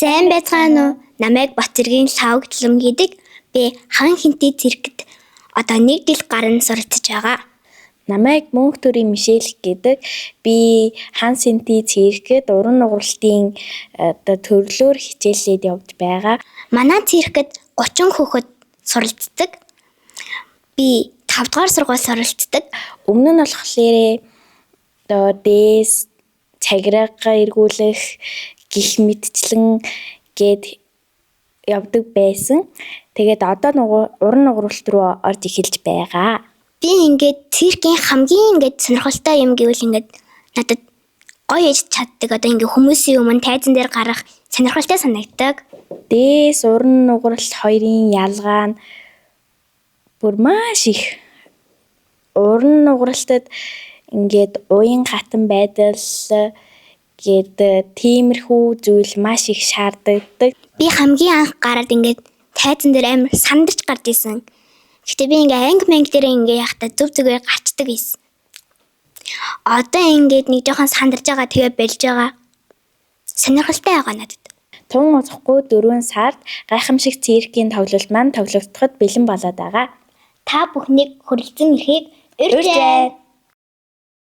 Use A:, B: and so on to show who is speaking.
A: Сайн байцгаана уу? Намайг Батцэргийн Лхагвдлам гэдэг. Би Хан Хэнтэй циркэд одоо 1 жил гарan суралцж байгаа.
B: Намайг Мөнх төрийн Мишель гэдэг. Би Хан Сэнти циркэд уран нугаралтын одоо төрлөөр хичээллээд явж байгаа.
A: Манай циркэд 30 хүүхэд суралцдаг. Би 5 дугаар сургууль суралцдаг.
B: Өмнө нь болохоор одоо дээс цагирага эргүүлэх гих мэтчлэн гээд явдаг байсан. Тэгээд одоо уран нугаралт руу орж эхэлж байгаа.
A: Би ингээд циркийн хамгийн ингээд сонирхолтой юм гэвэл ингээд надад гоё ээж чаддаг. Одоо ингээд хүмүүсийн өмнө тайзан дээр гарах сонирхолтой санагддаг.
B: Дээс уран нугаралт хоёрын ялгаа нь бүр маш их. Уран нугаралтад ингээд уян хатан байдал гээд тиймэрхүү зүйл маш их шаардлагатай.
A: Би хамгийн анх гараад ингээд тайзан дээр амар сандарч гарч исэн. Гэтэ би ингээ анги манги дээр ингээ яхата зүв зүгээр гарчдаг байсан. Одоо ингээд нэг жоохон сандарч байгаа, тэгээ болж байгаа. Сонирхолтой байгаа надад.
B: Тун удахгүй 4 сард гайхамшиг циркийн тоглолт маань тоглогдоход бэлэн болоод байгаа.
A: Та бүхнийг хүрэлцэн ирэхийг урьж байна.